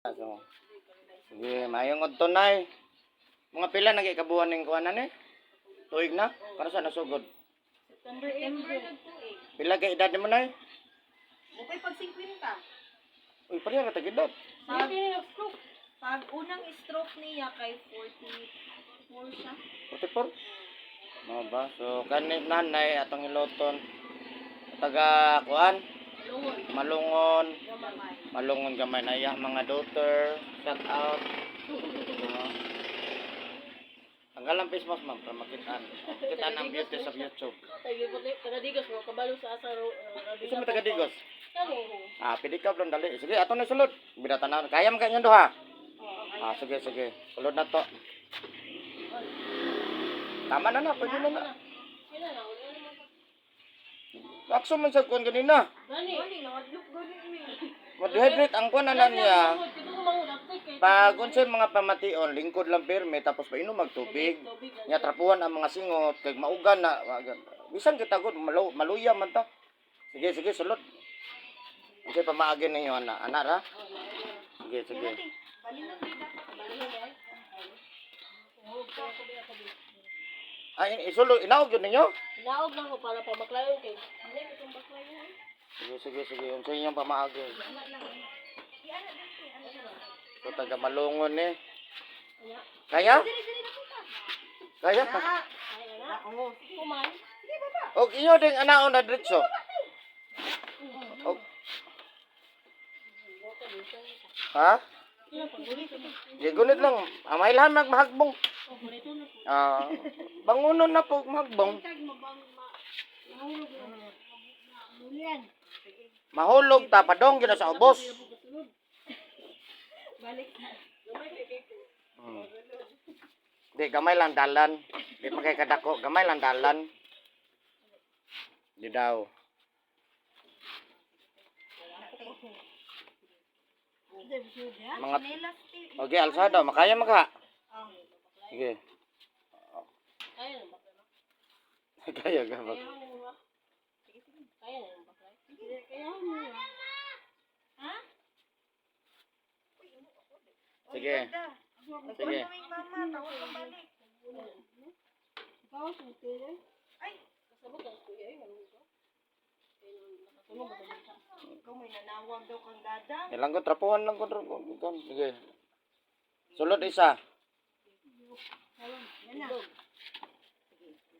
So, sige, mayong udto, Nay. Mga pila na kay kabuhan ning kuanan eh? Tuig na? Para sa nasugod? September 8. September nagtuig. Pila kay edad nimo, Nay? Okay pag 50. Uy, pareha ra tag edad. Pag, Stroke. pag unang stroke niya kay 44 siya. 44. Mao ba? So kani nanay atong hiloton taga kuan, Lungon. Malungon, Gamay. Malungon gamay na iya mga daughter. Shout out. So, tanggal ang face mask, ma'am, para makitaan. Makitaan ang beauty sa YouTube. Taga Digos mo kabalo sa asa ro. Isa mo taga Digos. Kani. Ah, pwede ka lang dali. Sige, ato na sulod. Bida tanan. Kaya man kayo duha. Ah, sige, sige. Sulod na to. Tama na na, pwede na na. Sila na wala naman. Akso man sa kuan ganina. Gani. Gani nangadlok gani mi. Ma-dehydrate ang kuan na na niya. Dito ko mga update kay Pag unsay mga pamation, lingkod lang pirmi tapos painom mag tubig. tubig. Nya trapuhan ang mga singot kay maugan na. Bisan kita gud maluya man ta. Sige, sige, sulod. Unsay pamaagi ninyo ana? Ana ra? Sige, sige. Balinog di dapat. Ay, isulod inaog yun ninyo? Naog lang ko para pa maklayon kay. Dili ko tong baklayon. Sige, sige, sige. Unsay inyong pamaagi? So, taga Malungon eh. Kaya? Kaya? Ay na. Oo. Kuman. Og inyo ding anaon na diretso. Og Ha? Di gunit lang. Amay lang magmahagbong. Ah, bangunon na po mahagbong. Mahulog ta padong gyud na sa ubos. Balik na. Di gamay lang dalan. Di man kay kadako, gamay lang dalan. Di daw. Mga Chinelas ti. Okay, alsado, makaya maka. Sige. Kaya na ba? Kaya ka ba? Kaya na ba? Kaya na ba? Kaya na. Ha? Sige. Sige. Kaming mama, tawag kang balik. Bawas mo tele. Ay, Kasabot ang kuya ay wala ko. ikaw may nanawag daw kang dadang. Ilang ko trapuhan lang ko. Sige. Sulod isa. Yan na.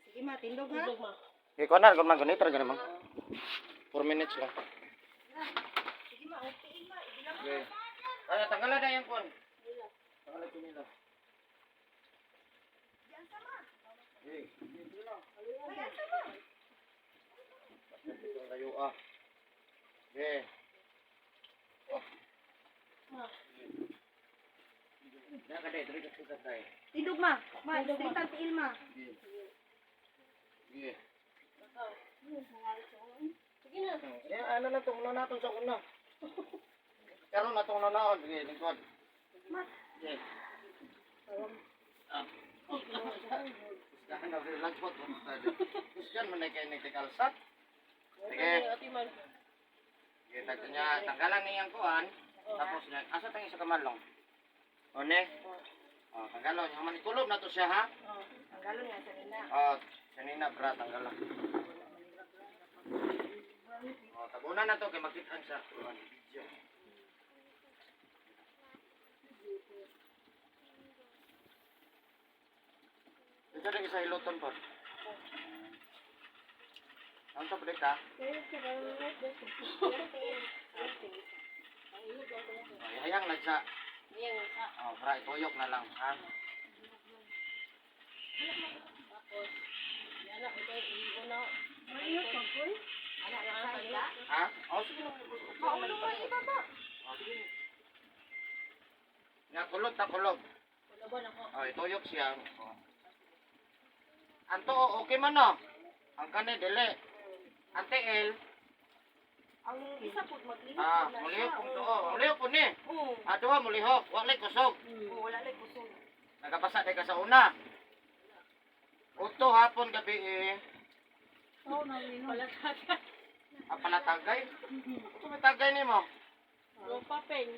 Sige ma, tindog ha. Tindog ma. Okay, kunan kun man gunitra gani man. 4 minutes lang. Sige ma, okay ma. Ibilang Okay. Kaya tanggalan na yung kun. Tanggalan sinila. Okay. Dito lang. Dito layo ah. Okay. Oh. Na ka dai, diri ka sa dai. Tindog ma. Ma, straight ang tiil ma. Sige. Sige. Sige na. Eh, ano na itong una natin sa una. Karon na itong una Sige, lingkod. Ma. Sige. Ah. Kusgan na, relax po. Kusgan man na kayo nagtikalsat. Sige. Ati man. Sige, tagto niya. Tanggalan niyang kuan. Tapos, asa tayo sa kamalong? O, ne? O, tanggalon. Yung manikulog na to siya, ha? Tanggalon nga sa nina. O, kanina, bra, tanggalan. O, tabunan na to kay makitaan sa kuan video. Ito rin isa iluton po. Ang sa ka? Ay, hayang lang sa. Ayan sa. Oh, bra, ituyok na lang, ha? Tapos yan na ito iuna. Mainot ka po. Anak na sa ila. Ha? Oh, sige lang. Maulo man ibaba. Oh, sige. Nga, kulog ta kulog. Kulaban ako. Oh, ituyok siya. Oh. Ang tuo, okay man no? Ang kani, dili. Ang tiil, Ang isa po maglihok ah, po na mulihok siya. kung tuo. Mulihok po ni. Oo. Ah, duha, mulihok. Walay kusog. Oo, wala lang kusog. Nagabasa di ka sa una. Uto hapon gabi eh. Oo na Palatagay. Ang palatagay. Uto may tagay nimo. Lupa pen.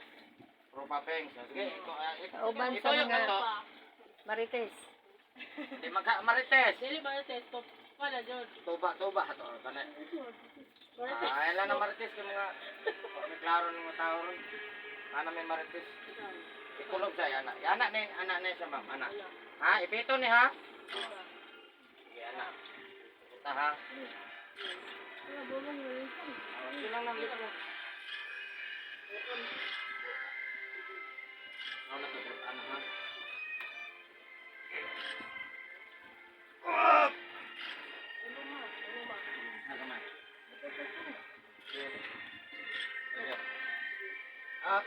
Pro papeng. Sige, ito, ah, ito. Kauban Ito sa yung mga ato. marites. Di magka marites. Dili marites to. Wala jud. Tuba, tuba ato kana. Marites. Ah, lang na marites kay mga may klaro ng mga tao ron. Ana may marites. Ikulog sa ana. Ana ni, ana ni siya, ma'am, ana. Ha, ipito ni ha. Oh. Sige, ana. Ita ha. Oh, silang nang dito. Ano na to, trip, ana ha. Ha, kamay. Sige. Sige. Ah.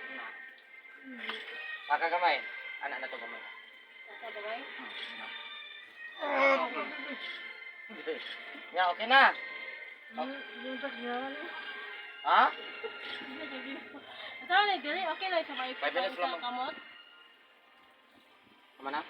Saka kamay. Ana na to kamay. Ya, okay na. Ha? Ito na dili okay lang sa may 5 minutes lang. Kamot. Tama na?